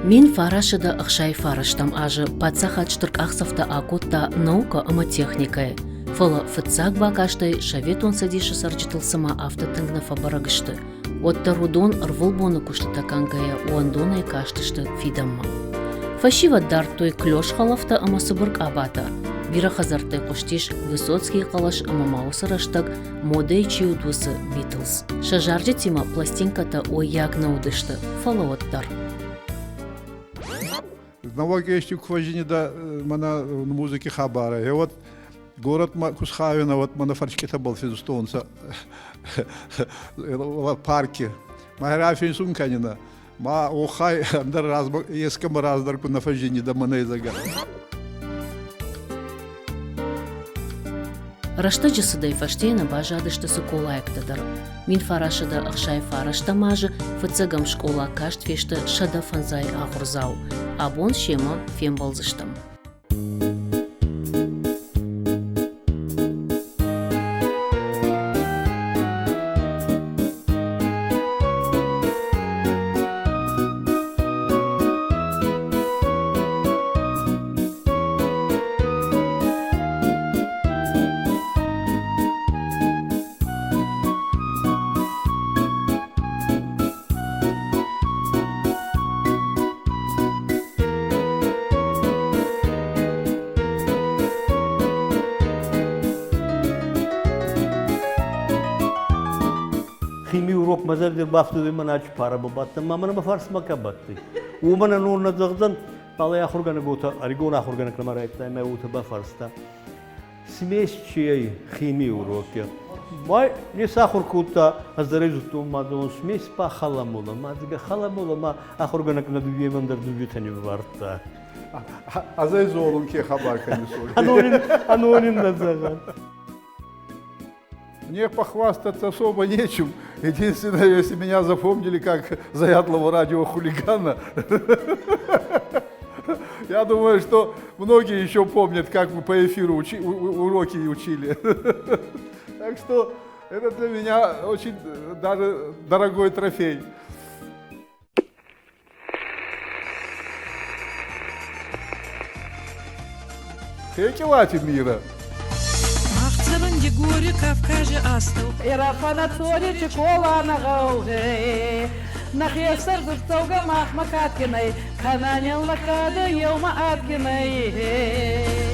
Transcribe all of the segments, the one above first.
1969 азы паддзахад стыр къахдзӕфтӕ акодта наукӕ ӕмӕ техникӕйы, фӕлӕ фыццаг бакастӕй Советон Цӕдисы цӕрджытыл цыма афтӕ тынг нӕ фӕбӕрӕг сты, уӕддӕр уыдон ӕрвылбоны куыстытӕ кӕнгӕйӕ уӕндонӕй кастысты фидӕнмӕ. Фӕсивӕд дардтой клёш хӕлӕфтӕ ӕмӕ цыбыр къабатӕ. Бирӕ хӕдзӕрттӕй хъуыстис Высоцкийы хъӕлӕс ӕмӕ ма уыцы рӕстӕг модӕйы чи уыд, уыцы Битлз. Сӕ зарджытимӕ пластинкӕтӕ уӕййаг нӕ уыдысты, фӕлӕ уӕддӕр. Науӕг куы мӕнӕ музыки хабарӕй, вот город ку схавена, вот мӕнӕ фӕрчкъитӕбӕл финстонцӕ парки. Ма финсун кӕнина. Ма охай ӕндӕр размӕ ескӕмӕ раздӕр ку нӕ фӕззинидӕ мӕнӕй зӕгӕ. Рӕстӕджы цыдӕй фӕстейы нӕ баззадысты цыколайӕгтӕ дӕр. 1969 азы фыццӕгӕм скъола каст фесты 105 ахуырдзау. Абон семӕ фембӕлдзыстӕм. Хими урок мӕ зӕрди ӕрбафтудӕй мӕн ачи парӕ бабадтӕн, ма мӕнӕ мӕ фарсмӕ ка бадтӕй. Уомӕн ӕнон нӕ зӕгъдзӕн, фал ӕй ахургӕнӕг уотӕ, ӕригон ахургӕнӕг нӕма райдта, ӕма уотӕ бафарста. Смесь чьей химии уроки. Май не сахур кодта, ӕз дӕр ӕй зудтон, ма зон, смесь па халамула, ма дзига халамула, ма ахургӕнӕг нӕ дууемӕн дӕр дууетӕ ниввардта. Ӕз ӕй зонун, ке хабар кӕнис. Аноним нӕ зӕгъӕн. Мне похвастаться особо нечем. Единственное, если меня запомнили как заядлого радиохулигана, я думаю, что многие еще помнят, как мы по эфиру уроки учили. Так что это для меня очень даже дорогой трофей. Хекилати мира. Ирафанатори Чикола нагъӕугъе, Нӕхестӕр дзурддзӕугӕ махмӕ кадгинӕй, Кӕнӕ лӕггадӕ еумӕ адгинӕй.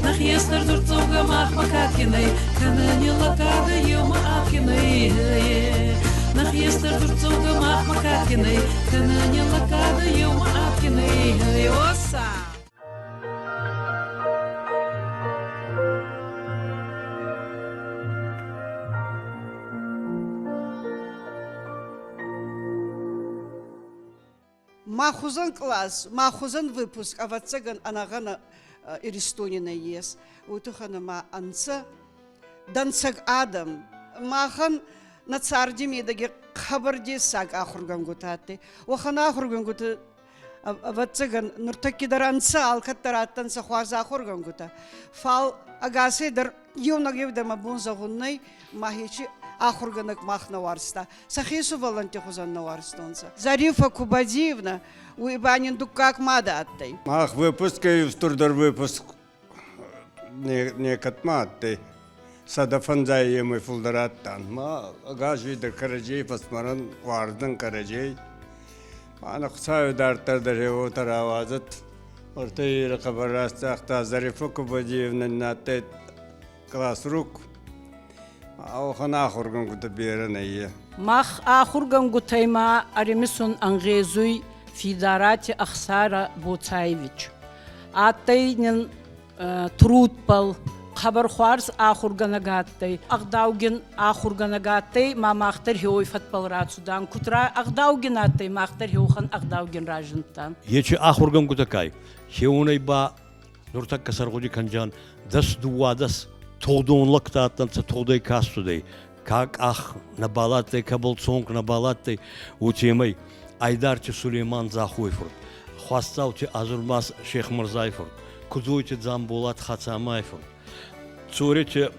Нӕхестӕр дзурддзӕугӕ махмӕ кадгинӕй, Кӕнӕ лӕггадӕ еумӕ адгинӕй. Нӕхестӕр дзурддзӕугӕ махмӕ кадгинӕй, Кӕнӕ лӕггадӕ еумӕ адгинӕй. Оса! Мӕ хузӕн кълас, мӕ хузӕн выпуск, ӕвӕццӕгӕн, ӕнӕгъӕнӕ Иристони нӕййес. Уой туххӕн ӕма ӕнцӕ дӕнцӕг адӕм. Махӕн нӕ царди медӕги хъӕбӕр дессаг ахургӕнгутӕ адтӕй. Уӕхӕн ахургӕнгутӕ ӕвӕццӕгӕн, нуртӕкки дӕр ӕнцӕ, алкӕддӕр адтӕнцӕ хуарз ахургӕнгутӕ. Фал ӕгасӕй дӕр еунӕг еудӕмӕ бон зӕгъун нӕй, мӕхечи ахургӕнӕг мах нӕ уарзта. Сӕхе сувӕллӕнтти хузӕн нӕ уарзтонцӕ. Зарифа Кубадиевна, уй ба нин дуккаг мадӕ адтӕй. Мах выпускӕй устурдӕр выпуск некӕд ма адтӕй. 150-емӕй фулдӕр адтан. Ма ӕгас видӕ кӕрӕдзей фӕсмӕрӕн уарзтан кӕрӕдзей. Ма Хуцауи дарддӕр дӕр уотӕ рауадзӕд. Ортӕ хъӕбӕр раст загъта Зарифа Кубадиевна адтӕй классрук. Ауӕхӕн ахургӕнгутӕ берӕ нӕййе. Мах ахургӕнгутӕй ма ӕримисун ӕнгъезуй Фидарати Ӕхсарӕ Боцаевич. Адтӕй нин трудбӕл хъӕбӕр хуарз ахургӕнӕг адтӕй, ӕгъдаугин ахургӕнӕг адтӕй, ма мах дӕр хеуой фӕдбӕл рацудан. Куд ӕгъдаугин адтӕй, мах дӕр хеуӕхӕн ӕгъдаугин разиндтан. Ечи ахургӕнгутӕ кай, хеуонӕй ба нуртӕккӕ сӕргъуди кӕнджан дӕс дууадӕс тугъдон лӕгтӕ адтӕнцӕ тугъдӕй ка цудӕй, ка къах нӕбал адтӕй, кӕбӕл цонг нӕбал адтӕй, уотемӕй Айдарти Сулейман Дзахой фурт, Хуасдзаути Азурмаз Шехмырзай фурт, Кудзойти Дзамболат Хацамай фурт, Цорети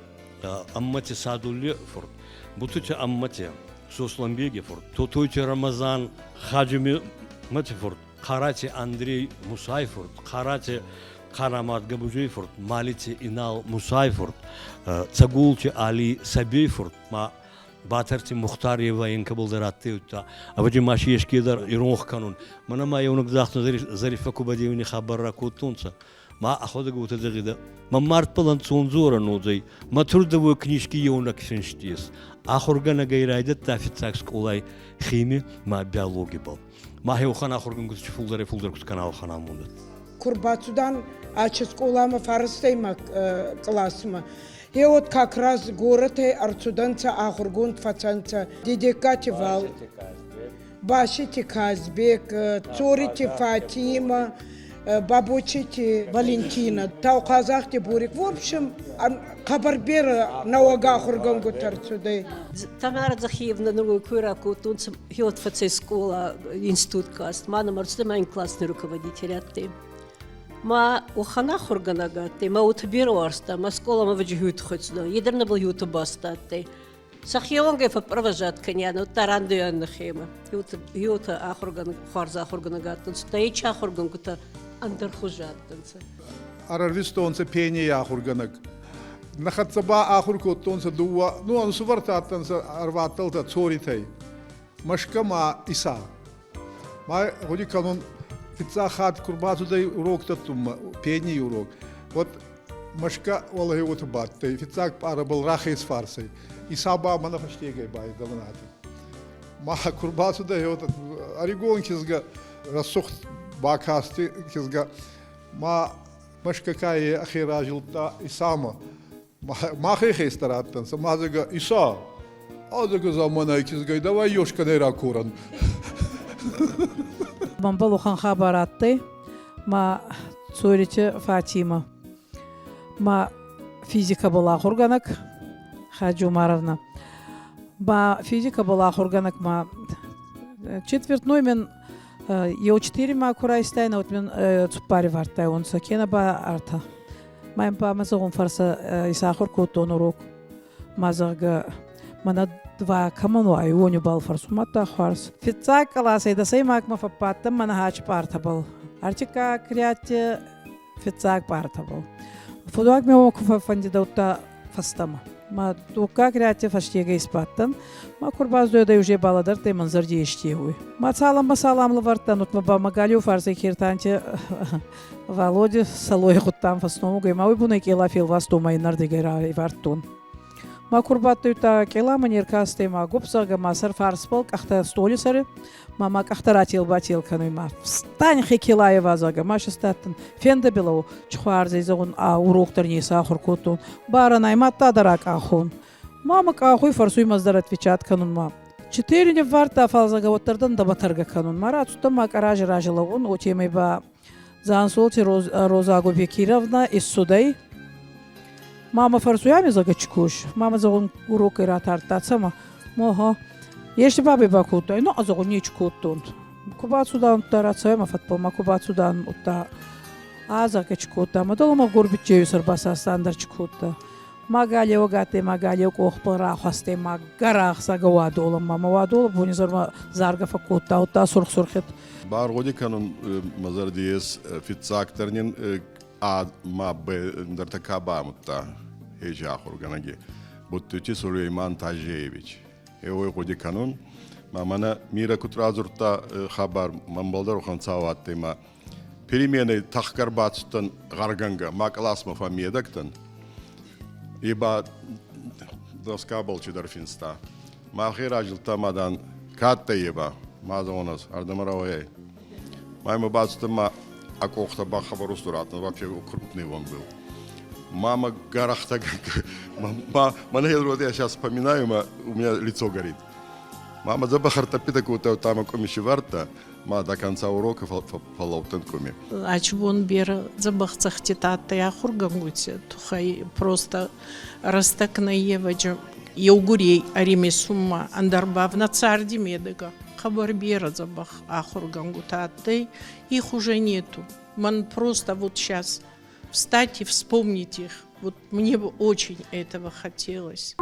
Аммати Садулли фурт, Бутути Аммати Сосланбеги фурт, Тотойти Рамазан Хаджимати фурт. Хъарати Андрей Мусай фурт, Хъарати Хъарамат Габузей фурт, Малити Инал Мусай фурт, Цагулти Али Сабей фурт, ма Батӕрти Мухтар Еваин кӕбӕлдӕр адтӕй, удта ӕвӕдзи ма си еске дӕр иронх кӕнун. Мӕнӕ ма еунӕг загъта Зариффӕ Кубадеевни хабар ракодтонцӕ. Ма ӕхуӕдӕг уотӕ зӕгъидӕ: Мӕ мардбӕл ӕнцон дзорӕн уодзӕй, мӕ трудовой книжки еунӕг финст ес. Ахургӕнӕгӕй райдӕдта фиццаг скъолай хими ма биологибӕл. Ма хеухан ахургӕнгути фулдӕрӕй-фулдӕр куд кӕна, уӕхӕн амондӕн. Ку рбацудан ачи скъоламӕ фарастӕймаг къласмӕ, е вот как раз горӕтӕй ӕрцудӕнцӕ ахургонд фӕцӕнцӕ Дедегкати Вал, Басити Казбек, Цорити Фатима, Бабочити Валентина, Таухъазахти Бурик. В общем, хъӕбӕр берӕ нӕуӕг ахургӕнгутӕ ӕрцудӕй. Тамара Захиевна нур кой ракодтонцӕ хеуат фӕцӕй скъола, институт каст. Ма нӕмӕ ӕрцудӕй ма ин классный руководитель адтӕй. Ма уӕхӕн ахургӕнӕг адтӕй, ма уотӕ берӕ уарзта, ма скъоламӕ вӕджи хуйт хуӕцудӕн, е дӕр нӕбал юта баст адтӕй. Сӕхеуонгӕй фӕппӕрвӕзат кӕнианӕ, удта рандӕйан нӕхемӕ. Еутӕ ахургӕнӕг, хуарз ахургӕнӕг адтӕнцӕ, та ечи ахургӕнгутӕ ӕндӕрхуз адтӕнцӕ. Ӕрӕрвистонцӕ пенийи ахургӕнӕг. Нӕ хӕццӕ ба ахур кодтонцӕ дууӕ, ну, ӕнсувӕртӕ адтӕнцӕ ӕрвадтӕлтӕ Цоритӕй. Мӕскӕ ма Иса. Ма гъуди кӕнун, фиццаг хатт ку рбацудӕй урок дӕттунмӕ, пенийи урок, уӕд Мӕскӕ уӕлӕ уотӕ бадтӕй, фиццаг пъарӕбӕл рахес фарсӕй. Иса ба мӕнӕ фӕстегӕй байдӕмӕнати. Ма ку рбацудӕй уотӕ ӕригон кизгӕ, рӕсугъд бакасти кизгӕ, ма Мӕскӕ ка ӕхе разилдта Исамӕ. Махӕй хестӕр адтӕнцӕ, ма зӕгъгӕ, Иса, азӕгӕ заманай кизгӕй давай ёшкӕнӕй ракорӕн. Мӕнбӕл уӕхӕн хабар адтӕй, ма Цорити Фатима, ма физикӕбӕл ахургӕнӕг Хаджи Умаровна. Ба физикӕбӕл ахургӕнӕг ма четвертной мен еу четыре ма ку райстайнӕ, вот мен цуппари вардтайуонцӕ, кенӕ ба ӕртӕ. Ма ин ба мӕ зӕгъун фӕрсӕ исахур кодтон урок. Ма зӕгъгӕ, мӕнӕ два кӕмӕн уай, уони бал фӕрсун, мадта хуарз. Фиццаг къласӕй дӕсӕймагмӕ фӕббадтӕн мӕнӕ хачи партӕбӕл. Ӕртиккаг рядти фиццаг партӕбӕл. Фудуаг мӕ ку фӕффӕндидӕ, удта фӕстӕмӕ. Ма дуккаг рядти фӕстегӕй исбадтӕн. Ма ку рбаздуйадӕй уже балӕдӕрдтӕй мӕн зӕрди ести уй. Ма цалӕнмӕ салам лӕвардтан, утмӕ ба мӕ галеу фарсӕй киртанти Володя Салой гъудтан фӕсномугӕй, ма уй бунӕй къела фелвастон ма иннӕрдигӕй райвардтон. Ма ку рбадтуйта къеламӕ не ркастӕй, ма гупп зӕгъгӕ, ма сӕр фарсбӕл къӕхтӕ столи сӕри, ма ма къӕхтӕ рател-бател кӕнуй, ма встань, Хекилаева, зӕгъгӕ, ма систадтӕн. Фендӕбилау чхуарзӕй зӕгъун, а урок дӕр не исахур кодтон. Барӕнӕй мадта дӕр акъахон. Мама къахуй фӕрсуй мӕздӕр отвечат кӕнунмӕ. Четыре ниввардта, фал зӕгъгӕ, уӕддӕр дӕн дӕбӕтӕргӕ кӕнун. Ма рацудтӕн ма къаражи рази лӕуун, уотемӕй ба Дзансолти Роза Агубекировна иссудӕй. Мама фӕрсуй, ами зӕгъгӕ, чи кос? Мама зӕгъун, урокӕй ратардта цӕмӕ. Моха. Ести бабӕй бакодтай? Ну, зӕгъун, нечи кодтон. Ку бацудан, удта рацӕуй ма фӕдбӕл, ма ку бацудан, удта а зӕгъгӕ, чи кодта. Ма дӕлӕмӕ горбитчеуи сӕр басастан дӕр чи кодта. Ма галеуӕгатӕй ма галеу къохбӕл рахуӕстӕй ма гӕрах сага уадолӕмӕ. Ма уадолӕ бонизӕрмӕ заргӕ фӕккодта, удта сурх-сурхед. Баргъуди кӕнун мӕ зӕрди ес фиццагдӕр нин А ма Б ӕндӕртӕ ка баамудта хези ахургӕнӕги Буттути Сулейман Тажеевич. Е уой гъуди кӕнун. Ма мӕнӕ Мира куд радзурдта хабар, мӕнбӕл дӕр уӕхӕн цау адтӕй ма переменӕй тӕхгӕ рбацудтӕн гъӕргӕнгӕ, ма къласмӕ фӕммедӕг дӕн. Е ба доскабӕл чидӕр финста. Мӕхе разилдта ма дан, ка адтӕй е ба? Ма зӕгъон ӕз, ардӕмӕ рауайай. Ма имӕ бацудтӕн ма ӕ къохтӕ ба хъӕбӕр устур адтӕн, вообще крупный он был. Мама гӕрӕхтӕ, мӕнӕ я сейчас вспоминаю, у меня лицо горит. Мама дзӕбӕх ӕртъӕппитӕ кодта, ма къуми сивардта, ма до конца урока фӕллаудтӕн къуми. Ачбон берӕ дзӕбӕх цӕхтитӕ адтӕй ахургӕнгути туххӕй просто рӕстӕг нӕййевӕджы еугурей ӕримесунмӕ ӕндӕр бавнӕ царди медӕгӕ хъӕбӕр берӕ дзӕбӕх ахургӕнгутӕ адтӕй, их уже нету. Ман просто вот сейчас встать и вспомнить их. Вот мне бы очень этого хотелось.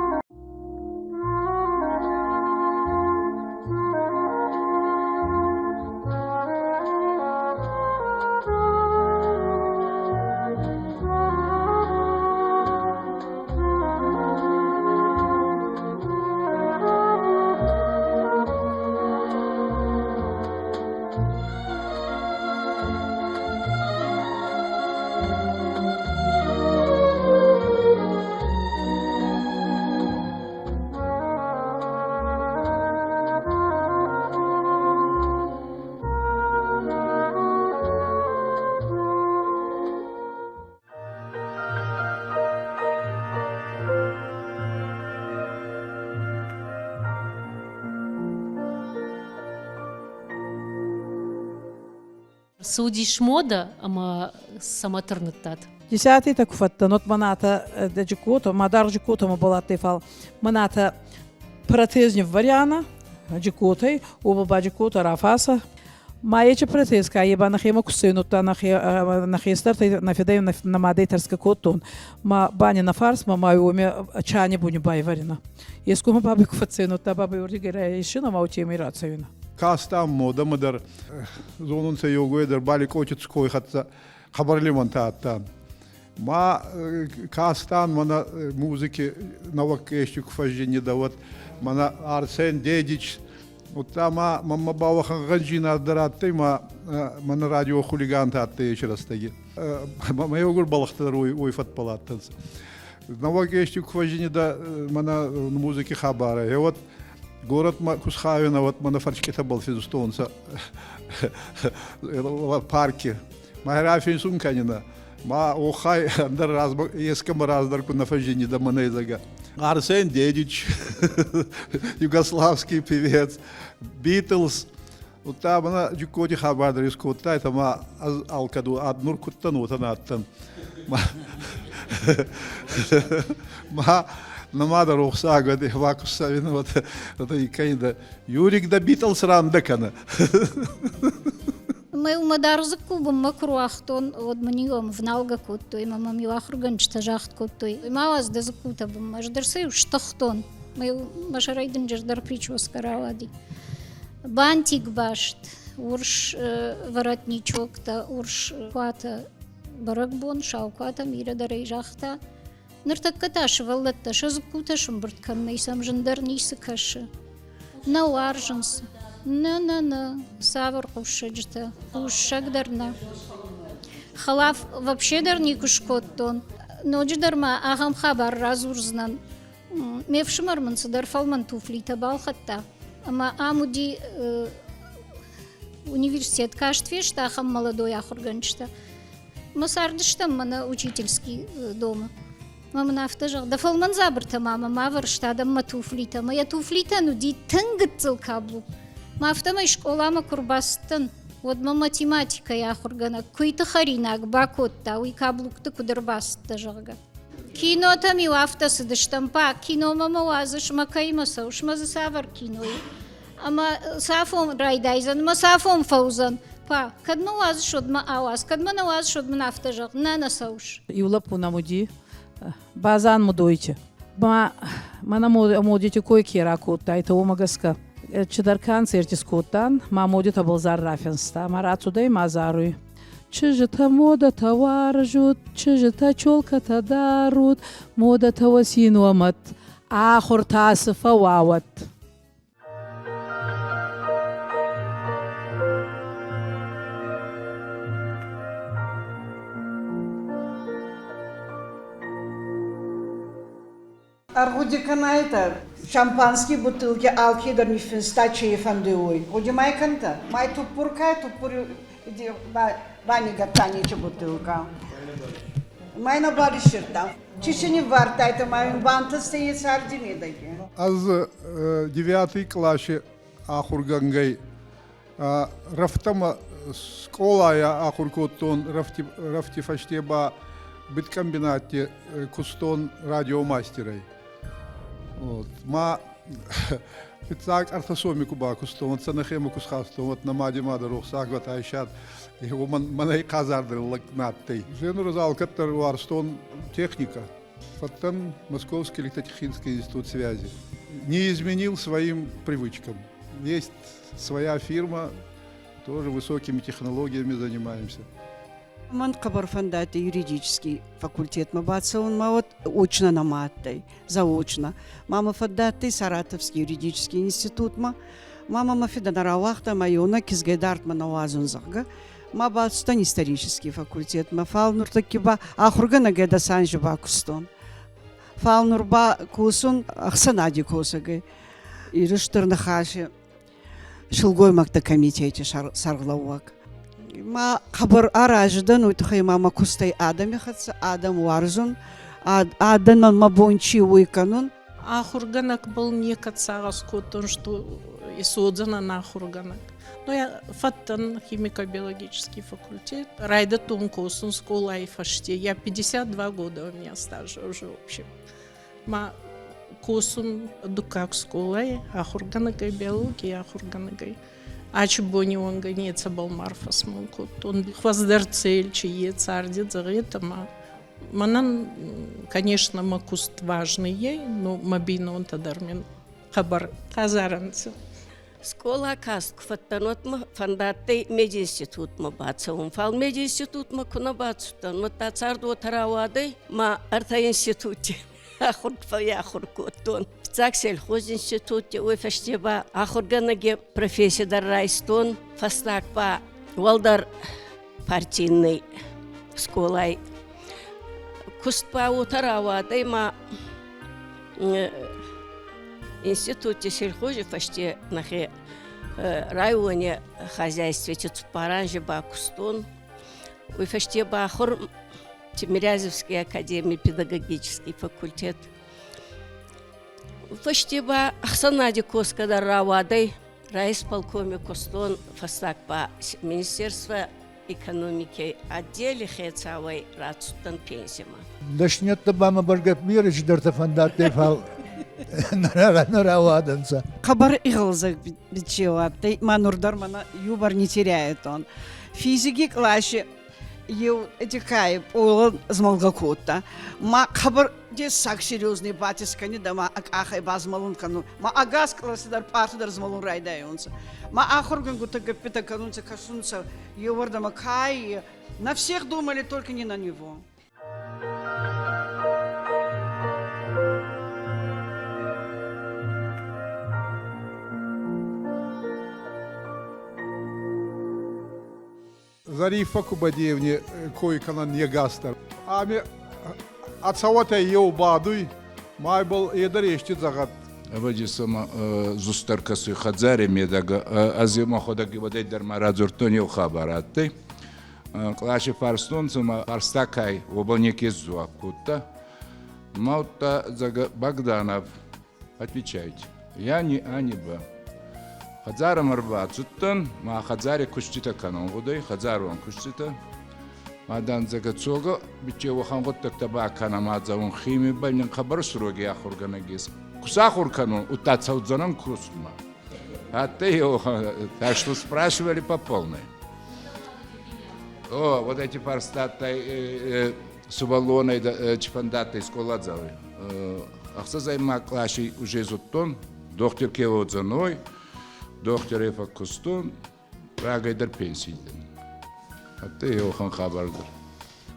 Цы уыдис мода ӕмӕ цӕмӕ тырныдтат? Десятый-тӕ куы фӕдтӕн, уӕд мӕнӕтӕ Джикото, ма даргъ Джикотомӕ баладтӕй, фал мӕнӕтӕ протез ниввӕрианӕ Джикотӕй, уоба ба Джикото рафаса. Ма ечи протез ка е ба нӕхемӕ ку сценудта, нӕ хестӕртӕй, нӕ фидӕй, нӕ мадӕй тӕрсгӕ кодтон. Ма бани нӕ фарсмӕ, ма уоми чани буни байвӕринӕ. Ескумӕ бабай ку фӕцценудта, бабай уордигӕй райсинӕ ма утемӕй рацӕуинӕ. Кастам модӕмӕ дӕр, зонунцӕ еугурӕй дӕр Баликъоти Цкой хӕццӕ хъӕбӕр лимӕнтӕ адтан. Ма кастан мӕнӕ музыки нӕуӕг ести ку фӕззиннидӕ, уӕд мӕнӕ Арсен Дедич, удта ма мӕнмӕ ба уӕхӕн гъӕнджийнад дӕр адтӕй, ма мӕнӕ радио хулигантӕ адтӕй ечи рӕстӕги. Мӕ еугур бӕлӕгътӕ дӕр уой фӕдбӕл адтӕнцӕ. Нӕуӕг ести ку фӕззиннидӕ мӕнӕ музыки хабарӕй, гъе уӕд городмӕ ку схауинӕ, уӕд мӕнӕ фӕрчкъитӕбӕл финстонцӕ парки. Ма финсун кӕнинӕ. Ма охай ӕндӕр размӕ ескӕмӕ раздӕр ку нӕ фӕззиннидӕ мӕнӕй зӕгӕ. Арсен Дедич, югославский певец, Битлз, Удта мӕнӕ Джуккоти хабар дӕр искодтайтӕ ма ӕз алкӕд ад нур кудтӕн, уотӕ нӕ адтӕн. Ма нымадӕ рохсаг уӕд бакуссавин уотӕ икӕнидӕ. Юрик дӕ Битлз рандӕ кӕнӕ. Мӕ уымӕ дӕр дзыкку бынмӕ куы руагътон, уӕд мын-иу ӕм вналгӕ кодтой ӕмӕ мӕм-иу ахуыргӕнджытӕ загъд кодтой, ма уадз дӕ дзыккутӕ бынмӕ. Ӕз дӕр сӕ-иу стыхтон. Мӕ сӕрӕй дынджырдӕр прическӕ рауади. Бантик баст, урс воротничоктӕ, урс куатӕ бӕрӕгбон, сау куатӕ Мирӕ дӕр ӕй загъта. Ныртӕккӕ та сывӕллӕттӕ сӕ дзыккутӕ сымбырд кӕнынӕй сӕм зындӕр ницы кӕсы. Нӕ уарзынц. Нӕ, нӕ, нӕ. Цавӕр хъуссӕджытӕ? Хъуссӕг дӕр нӕ. Хӕлаф вообще дӕр никуы скодтон. Ноджыдӕр ма ахӕм хабар радзурдзынӕн. Ме фсымӕр мын цыдӕр фӕлмӕн туфлитӕ балхӕдта, ӕмӕ ам уыди университет каст фесты ахӕм молодой ахуыргӕнджытӕ. Мӕ цардыстӕм мӕнӕ учительский домы. Мӕ мын афтӕ зӕгъ, дӕ фӕлмӕн дзабыртӕ ма мӕ ма вӕрста дӕм мӕ туфлитӕ. Мӕ йӕ туфлитӕн уыди тынг гыццыл каблук. Мӕ афтӕмӕй скъоламӕ куы рбацыдтӕн, уӕд мӕ математикӕйы ахуыргӕнӕг куыйты хӕринаг бакодта, уый каблукты куыд ӕрбацыдтӕ, зӕгъгӕ. Кинотӕм-иу афтӕ цыдыстӕм, па, киномӕ мӕ уадзыс, мӕ кӕимӕ цӕуыс, мӕ дзы цавӕр кино и? Ӕмӕ цафон райдайдзӕн, мӕ цафон фӕуыдзӕн. Па, кӕд мӕ уадзыс, уӕд мӕ ауадз, кӕд мӕ нӕ уадзыс, уӕд мын афтӕ зӕгъ, нӕ, нӕ цӕуыс. Иу лӕппу нӕм уыди, Базан Мудойчы. Ма мӕнӕ модити кой ке ракодтайтӕ, уомӕ гӕсгӕ чидӕр концерт искодтан, ма модитӕбӕл зар рафинста, ма рацудӕй ма заруй. Чызджытӕ модӕтӕ уарзут, чызджытӕ чолкӕтӕ дарут, модӕтӕ уӕ цин уӕ мӕт, ахуыр та цы фӕуа уӕд. Ӕргъуди кӕнайтӕ, шампанский бутылки алкедӕр ниффинста чейфӕнди уой. Гъуди май кӕнтӕ? Май туппуркай туппур банигӕдта нечи бутылка. Май нӕбал иссирдта. Чи си ниввардтайтӕ ма ин бантӕстӕй е царди медӕги? Ӕз девятый къласи ахургӕнгӕй рӕфтӕмӕ скъолайӕ ахур кодтон, рӕфти фӕсте ба быткомбинатти кустон радиомастерӕй. Вот. Ма фиццаг ӕртӕ соми ку бакустон, уӕд сӕ нӕхемӕ ку схастон, уӕд нӕ мади мадӕ рохсаг уӕд Айшат, уомӕн мӕнӕй хъазардӕр лӕг на адтӕй. Гъенур ӕз алкӕддӕр уарзтон техникӕ. Фӕдтӕн Московский электротехнический институт связи. Не изменил своим привычкам. Есть своя фирма, тоже высокими технологиями занимаемся. Мӕн хъӕбӕр фӕндадтӕй юридический факультетмӕ бацӕун, ма вот очно нӕма адтӕй, заочно. Мама фӕддадтӕй Саратовский юридический институтмӕ. Мама мӕ фидӕ нӕ рауагъта, ма еунӕг кизгӕй дардмӕ нӕ уадзун, зӕгъгӕ. Ма бацудтӕн исторический факультетмӕ, фал нуртӕкки ба ахургӕнӕгӕй дӕс анзи бакустон. Фал нур ба косун ӕхсӕнади косӕгӕй. Ирыстыр Ныхасы сылгоймӕгты комитеты сӕргълӕууӕг. Ма хъӕбӕр аразы дӕн, уый тыххӕй ма мӕ куыстӕй адӕми хӕццӕ, адӕм уарзун, адӕмӕн мӕ бон чи уый кӕнун. Ахуыргӕнӕгбыл некӕд сагъӕс кодтон, что исуодзӕнӕн ахургӕнӕг. Ну, я фӕдтӕн химико-биологический факультет. Райдӕдтон косун скъолай фӕсте. Я 52 года у меня стажа уже в общем. Ма косун дуккаг скъолай ахургӕнӕгӕй, биологий ахургӕнӕгӕй. Ачи бони уӕнгӕ нецӕбӕл ма ӕрфӕсмон кодтон. Хуӕздӕр цель чи е царди дзӕгъетӕ ма мӕнӕн, конечно, мӕ куст важный ей, но мӕ бийнонтӕ дӕр мин хъӕбӕр хъазар ӕнцӕ. Скъола каст ку фӕдтӕн, уӕд мӕ фӕндадтӕй мединститутмӕ бацӕун. Фал мединститутмӕ ку нӕ бацудтӕн, уӕдта цард уотӕ рауадӕй, ма ӕртӕ институти ахур фӕййахур кодтон. Фиццаг сельхозинститутти, уой фӕсте ба ахургӕнӕги професси дӕр райстон, фӕстаг ба уӕлдӕр партийнный скъолай куст ба уотӕ рауадӕй, ма институтти сельхози фӕсте нӕхе райони хозяйствити цуппар анзи бакустон. Уой фӕсте ба ахур Тимирязевский академий педагогический факультет. Фӕсте ба ӕхсӕнади косгӕ дӕр рауадӕй, райисполкоми кустон, фӕстаг ба Министерство экономики отдели хецауӕй рацудтӕн пенсимӕ. Дӕсниӕдтӕ ба мӕ бӕргӕ берӕ цидӕртӕ фӕндадтӕй, фал нӕ рауадӕнцӕ. Хъӕбӕр игъӕлдзӕг бичеу адтӕй, ма нур дӕр мӕнӕ юбар не теряет он. Физики къласи еу этикай пъолон змӕлгӕ кодта. Ма хъӕбӕр дессаг серьезный батис кӕнидӕ ма къахӕй базмӕлун кӕнун. Ма ӕгас къласи дӕр парти дӕр змӕлун райдайунцӕ. Ма ахургӕнгутӕ гӕппитӕ кӕнунцӕ, кӕсунцӕ еуӕрдӕмӕ кай. На всех думали, только не на него. Зариффӕ Кубадиевни кой кӕнӕн не гасдӕр. Ами ацӕуӕтӕй еу бадуй, ма ибӕл е дӕр ести зӕгъӕд. Ӕвӕдзи сӕмӕ зустдӕр кӕсуй хӕдзари медӕгӕ. Ӕз мӕхуӕдӕг уӕдӕй дӕр ма радзурдтон еу хабар адтӕй. Къласи фарстонцӕ ма фарста кай, уобӕл неке сдзуапп кодта. Ма удта Богданов, отвечайте. Я ни А, ни Б. Хӕдзарӕмӕ ӕрбацудтӕн, ма хӕдзари куститӕ кӕнун гъудӕй, хӕдзарон куститӕ. Ма дӕнцӕгӕ цогӕ бичче уӕхӕн гъуддӕгтӕ бакӕнӕ ма дзӕун химибӕл нин хъӕбӕр сроги ахургӕнӕг ес. Ку сахур кӕнун, удта цӕудзӕнӕн кустмӕ. Адтӕй так что спрашивали по полной. О, вот эти фарстатӕй сувӕллонӕй чифӕндадтӕй скъоладзауи. Ӕхсӕзӕймаг къласи уже зудтон, дохтир ке уодзӕнӕй, дохтирӕй фӕккустон, рагӕй дӕр пенсий дӕн. Адтӕй еуӕхӕн хабар дӕр.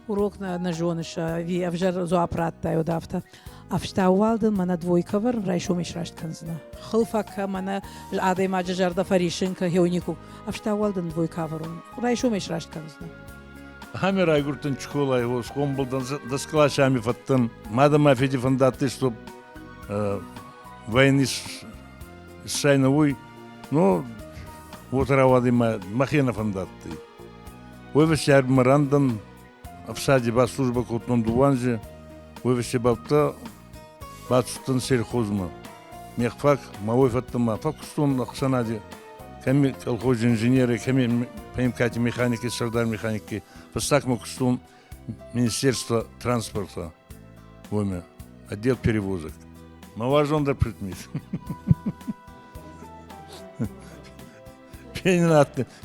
Урок нӕ зоныс ӕви ӕвзӕр дзуапп радтай, уӕд афтӕ. Ӕфстау дын мӕнӕ двойкӕвӕр райсом сраст кӕндзынӕ. Хыл фӕкӕ, мӕнӕ адӕймаджы зӕрдӕ фӕриссын кӕ, хеунику. Ӕфстау дын двойкӕвӕрон райсом сраст кӕндзынӕ. Ами райгурдтӕн Чколай, схъомбыл дӕн дӕс къласи ами фӕдтӕн. Мадӕ ма феди фӕндадтӕй, чтоб войны иссайна уой. Но уотӕ рауадӕй мӕхе нӕ фӕндадтӕй. Уой фӕсте мӕ рандӕн ӕфсади ба службӕ кодтон дууанзи, уой фӕсте бабта бацудтӕн сельхозмӕ. Мехфак ма уой фӕдтӕн ма фӕккустон ӕхсӕнади кӕми колхози инженери, кӕми ПМК-ти механики, сӕрдар механики. Фӕстагмӕ кустон Министерство транспорта, уоми отдел перевозок. Мӕ уарзондӕр предмет.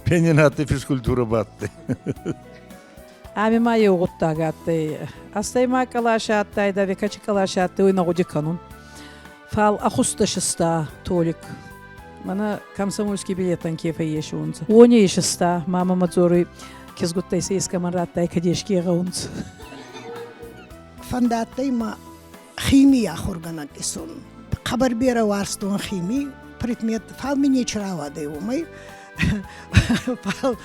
Пенинатты физкультура бадтӕй. Ами ма еу гъуддаг адтӕй. Астӕй ма къласи адтайдӕ, векачи къласи адтӕй, уой нӕ гъуди кӕнун. Фал ахуста шиста Толик. Мӕнӕ комсомольский билетӕн ке фӕййесунцӕ. Уони исиста, мама мӕ дзоруй, кизгуттӕй сӕ ескӕмӕн радтай, кӕд еске гъӕунцӕ. Фӕндадтӕй ма химий ахургӕнӕг исун. Хъӕбӕр берӕ уарзтон хими предмет, фал ми нечи рауадӕй уомӕй. Фал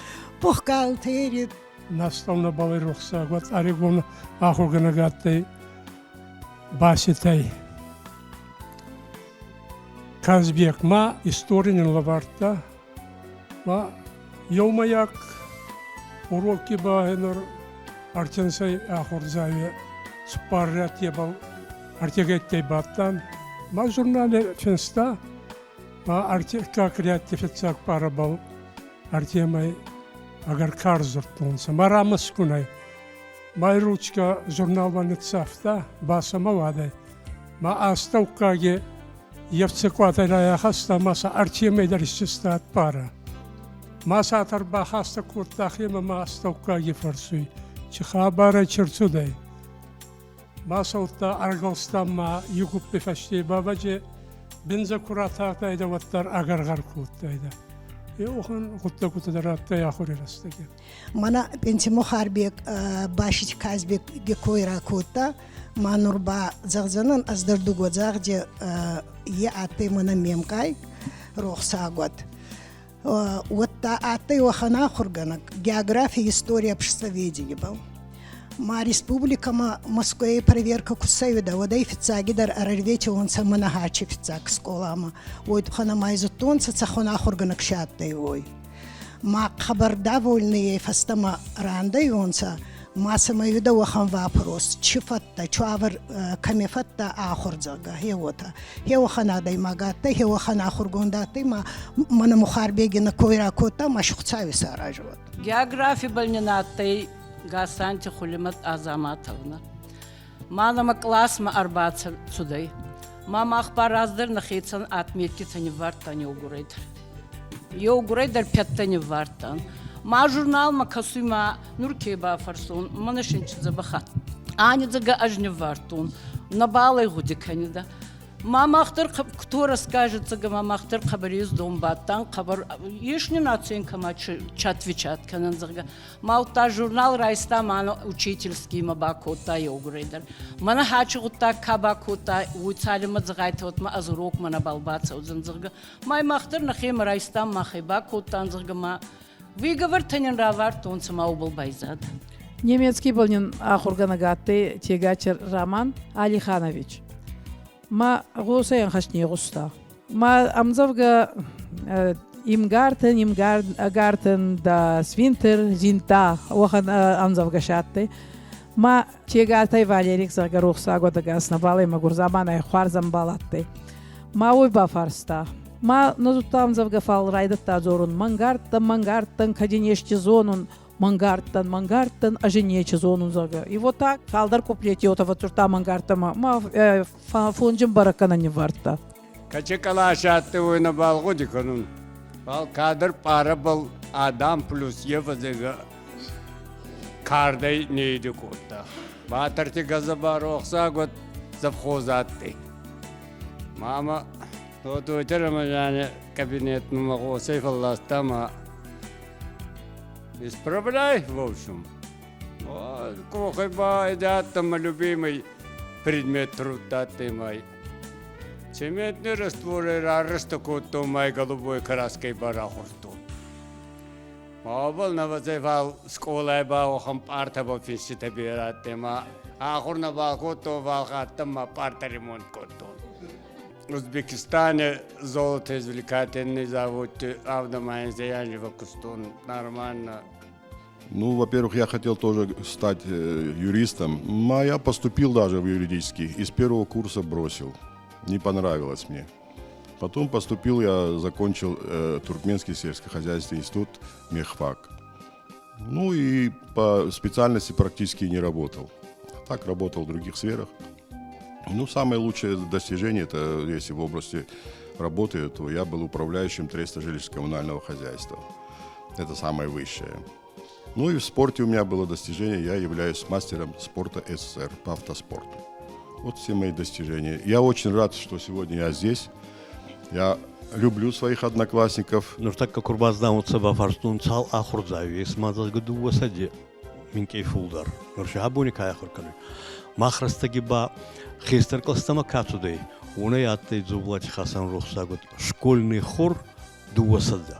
бухгалтери. Наставнӕбӕл рохсаг уӕд ӕригон ахургӕнӕг адтӕй Баситӕй. Казбек ма истори нин лӕвардта, ма еумӕйаг урокки ба нур ӕртинсӕй ахурдзауи цуппар рӕттебӕл ӕртегӕйттӕй бадтан. Ма журнали финста. Ма ӕртиккаг рӕтти фиццаг парабӕл ӕртемӕй ӕгӕр карз дзурдтонцӕ. Ма рамӕсгунӕй. Май ручкӕ журналмӕ ниццавта, басӕмӕ уадӕй. Ма астӕуккаги ефцекуатӕй райахӕста ма сӕ ӕртемӕй дӕр исистад пара. Ма сатар бахаста кодта хемӕ ма астӕуккаги фӕрсуй, чи хабарӕй чи рцудӕй. Бацӕудта ӕргӕлста ма игуппи фӕсте бабаджи биндзӕ ку ратагъдайдӕ, уӕддӕр ӕгӕр гъӕр кодтайдӕ. Е уӕхӕн гъуддӕгутӕ дӕр адтӕй ахури рӕстӕги. Мӕнӕ Пенти Мухарбег Башити Казбекги кой ракодта, ма нур ба зӕгъдзӕнӕн, ӕз дӕр дугуӕ загъди е адтӕй мӕнӕ ме мкъай рохсагуат. Уӕдта адтӕй уӕхӕн ахургӕнӕг географи, история, обществоведениебӕл. Ма республикӕмӕ Москвайы проверка ку цӕуидӕ, уӕд ӕй фиццагидӕр ӕрӕрветиуонцӕ Манахачи фиццаг скъоламӕ. Уой туххӕн ӕма зудтонцӕ, цӕхуӕн ахургӕнӕг си адтӕй, уой. Ма хъӕбӕр довольныйӕй фӕстӕмӕ рандӕйуонцӕ, ма цӕмӕй уидӕ уӕхӕн вопрос, чи фӕдтӕ, чуавӕр кӕми фӕдтӕ ахур, зӕгъгӕ, гье уотӕ. Гье уӕхӕн адӕймаг адтӕй, гье уӕхӕн ахургонд адтӕй, ма мӕнӕ Мухарбеги нӕ кой ракодта, ма Хуцауи саразуат. Географи нин адтӕй Гасанти Хулимат Азаматовна. Ма нӕмӕ къласмӕ ӕрбацудӕй. Ма мах ба раздӕр нӕхецӕн отметкитӕ ниввардтан еугурӕй дӕр. Еугурӕй дӕр пӕттӕ ниввардтан. Ма журналмӕ кӕсуй ма нур ке бафӕрсон, мӕнӕ шинчи дзӕбӕх ани дзӕгӕ ӕз ниввардтон. Нӕбал ӕй гъуди кӕнидӕ. Ма мах дӕр кто расскажет, ма мах дӕр хъӕбӕр ездон бадтан, хъӕбӕр ес нин оценка ма чат-вичат кӕнӕн, зӕгъгӕ. Ма удта журнал райста ма учительский ма бакодта еугурӕй дӕр. Мӕнӕ хачи гъуддаг ка бакодта, уой цалинмӕ дзӕгъайтӕ ма ӕз урокмӕ нӕбал бацӕудзӕн, зӕгъгӕ. Ма мах дӕр нӕхемӕ райстам, махӕй бакодтан, зӕгъгӕ, ма выговортӕ нин равардтонцӕ ма уобӕл байзад. Немецкий был нин ахургӕнӕг адтӕй Тегати Роман Алиханович. Ма гъосӕй ӕнхӕст не гъуста. Ма ӕмдзӕвгӕ Im Garten, im Garten das Winter sind da, уӕхӕн ӕмдзӕвгӕ адтӕй. Ма Тегатӕй Валерик, зӕгъгӕ, рохсагуодӕгас нӕбал ӕй мӕгур заманай хуарз ӕмбал адтӕй. Ма уой бафарста. Ма нӕ зудта ӕмдзӕвгӕ, фал райдӕдта дзорун: Мӕнгардтӕн, мӕнгардтӕн, кӕди нести зонун, мангартан, мангартан, ӕз нечи зонун, зӕгъгӕ. И вот так цалдӕр куплети уотӕ фӕдздзурдта мангартӕмӕ, ма фонджин бӕрӕггӕнӕн ниввардта. Кӕчи къласӕтти уой нӕбал гъуди кӕнун, фал кадӕр пъарӕбӕл Адам плюс Ева зӕгъгӕ кардӕй нейди кодта. Батӕрти газӕба рохсагуат завхоз адтӕй. Мама Тотойти Рамазани кабинетмӕ гъосӕй фӕлласта ма исправляй, в общем. Къохӕй ба идӕттӕ любимый предмет трудтатты май. Цементный растворы рарӕстӕ кодтон май голубой краской барахуырдтон. Мабал навӕдзӕй скъолай ба уӕхӕн пъартӕбӕл финститӕ берӕ адтӕй ма ахур нӕбал кодтон, фал хаттӕн ма пъартӕ ремонт кодтон. Узбекистане золотоизвлекательный завод авдомайнзаяни кустон нормально. Ну, во-первых, я хотел тоже стать юристом. А я поступил даже в юридический. Из первого курса бросил. Не понравилось мне. Потом поступил, я закончил Туркменский сельскохозяйственный институт мехфак. Ну и по специальности практически не работал. Так работал в других сферах. Ну, самое лучшее достижение, это если в области работы, то я был управляющим Треста жилищно-коммунального хозяйства. Это самое высшее. Ну и в спорте у меня было достижение, я являюсь мастером спорта СССР по автоспорту. Вот все мои достижения. Я очень рад, что сегодня я здесь. Я люблю своих одноклассников. Нуртӕккӕ ку рбаздӕхунцӕ бафарстон цал ахурдзауи ес ма зӕгъгӕ дууӕ сӕди минкъий фулдӕр. Нур си абони ка ахур кӕнуй. Мах рӕстӕги ба хестӕр кълӕстӕмӕ ка цудӕй, уонӕй адтӕй Дзублати Хасан рохсагуд школьный хор 200.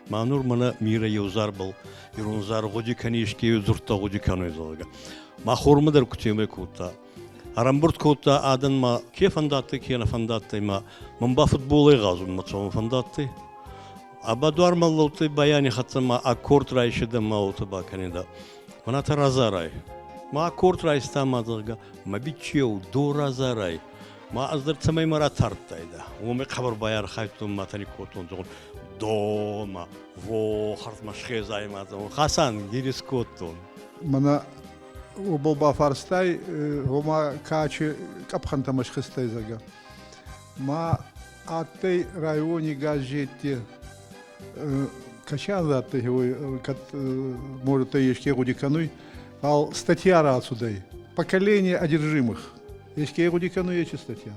Ма нур мӕнӕ мирӕ еу зарбӕл ирон зар гъуди кӕни еске дзурдтӕ гъуди кӕнуй, зӕгъгӕ. Ма хормӕ дӕр кутемӕй кодта. Ӕрӕмбурд кодта адӕнмӕ ке фӕндадтӕй, ке нӕ фӕндадтӕй, ма мӕн ба футболӕй гъазунмӕ цӕун фӕндадтӕй. Аба дуармӕ лӕудтӕй баяни хӕццӕ ма аккорд райсидӕ ма уотӕ бакӕнидӕ. Мӕнӕ разарай. Ма аккорд райста ма, зӕгъгӕ, мӕ биччеу, до разарай. Ма ӕз дӕр цӕмӕй ма ратардтайдӕ, уомӕй хъӕбӕр байархайдтон ма тӕни кодтон, зӕгъун, до ма, во, хӕрдмӕ схезай ма, зӕгъун, Хасан, гириз кодтон. Мӕнӕ уобӕл бафарстай, гъома качи къӕпхӕнтӕмӕ схизтӕй, зӕгъгӕ. Ма адтӕй райони газетти кӕсӕн адтӕй, уой, кӕд может, еске гъуди кӕнуй, фал статья рацудӕй «Поколение одержимых». Еске гъуди кӕнуй ечи статья?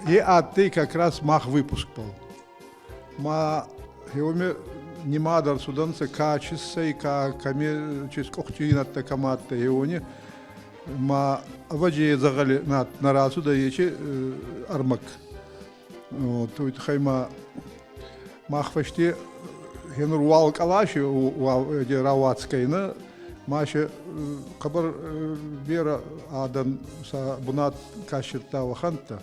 Е адтӕй как раз мах выпуск был. Ма хеуме нимад ӕрцудӕнцӕ ка чиссӕй, ка кӕми чис къухтийнӕдтӕ кӕмӕ адтӕй, хеуони. Ма ӕвӕджи дзӕгъӕли нӕ рацудӕй ечи ӕрмӕг. Уой туххӕй ма мах фӕсте хенур уал къаласи рауадзгӕй нӕ ма се хъӕбӕр берӕ адӕн сӕ бунат ка ссирдта, уӕхӕнттӕ.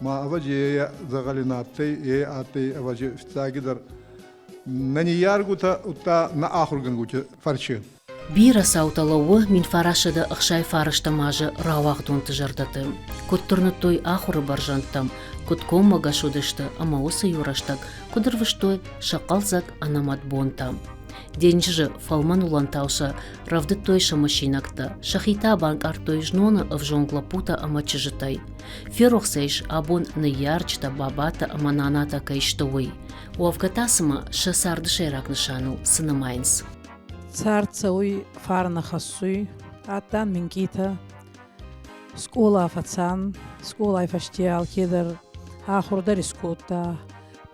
Ма ӕвӕджи е дзӕгъӕли нӕ адтӕй, е адтӕй ӕвӕджи фиццагидӕр нӕ ниййаргутӕ, удта нӕ ахургӕнгути фӕрчи. Бирӕ цаутӕ лӕууы 1969 азы рауагъдонты зӕрдӕты. Куыд тырныдтой ахуыры бӕрзӕндтӕм, куыд коммӕгӕс уыдысты ӕмӕ уыцы иу рӕстӕг куыд ӕрвыстой сӕ хъӕлдзӕг ӕнӕмӕт бонтӕ. Денджызы фӕлмӕн уылӕнтау сӕ рӕвдыдтой сӕ мысинӕгтӕ, сӕхи та банкъардтой зноны ӕвзонг лӕппутӕ ӕмӕ чызджытӕй. Ферох сӕ ис, абон ныййарджытӕ, бабатӕ ӕмӕ нанатӕ кӕй сты, уый. Уӕвгӕ та цымӕ сӕ царды сӕйраг нысаныл цы нымайынц? Цард цӕуй, фарнӕ хӕссуй, адтан минкъийтӕ. Скъола фӕцан, скъолай фӕсте алкедӕр ахур дӕр искодта,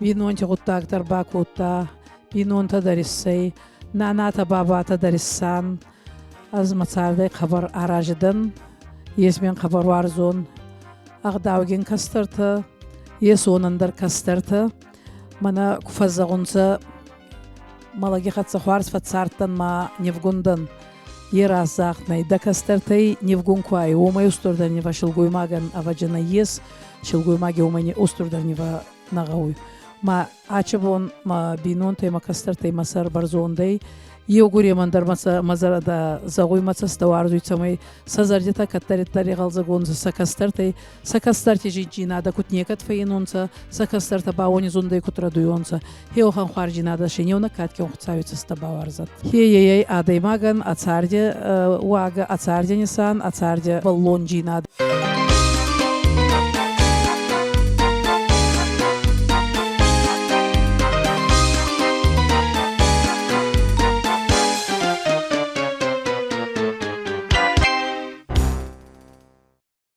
бийнонти гъуддаг дӕр бакодта, бийнонтӕ дӕр иссӕй, нанатӕ, бабатӕ дӕр иссан. Ӕз мӕ цардӕй хъӕбӕр арази дӕн, ес мин хъӕбӕр уарзон ӕгъдаугин кӕстӕртӕ, ес уонӕн дӕр кӕстӕртӕ. Мӕнӕ ку фӕззӕгъунцӕ Мӕлӕги хӕццӕ хуарз фӕццардтӕн ма нивгундӕн. Е разагъд нӕй. Дӕ кӕстӕртӕй нивгун ку ӕй, уомӕй устурдӕр нивӕ силгоймагӕн ӕвӕджи нӕййес, силгоймаги уомӕй устурдӕр нивӕ нӕ гъӕуй. Ма ачи бон мӕ бийнонтӕй, мӕ кӕстӕртӕй мӕ сӕр бӕрзонд ӕй. Еугуремӕн дӕр мӕ зӕрдӕ зӕгъуй, мӕ цӕстӕ уарзуй, цӕмӕй сӕ зӕрдитӕ кӕддӕриддӕр игъӕлдзӕгонцӕ сӕ кӕстӕртӕй, сӕ кӕстӕрти зиндзийнадӕ куд некӕд фӕййинунцӕ, сӕ кӕстӕртӕ ба уони зундӕй куд рӕдуйонцӕ, хеуӕхӕн хуарздзийнадӕ си еунӕг кадгин Хуцауи цӕстӕ бауарзӕд. Хе-ей адӕймагӕн ӕ царди уагӕ, ӕ царди нисан, ӕ царди бӕллондзийнадӕ.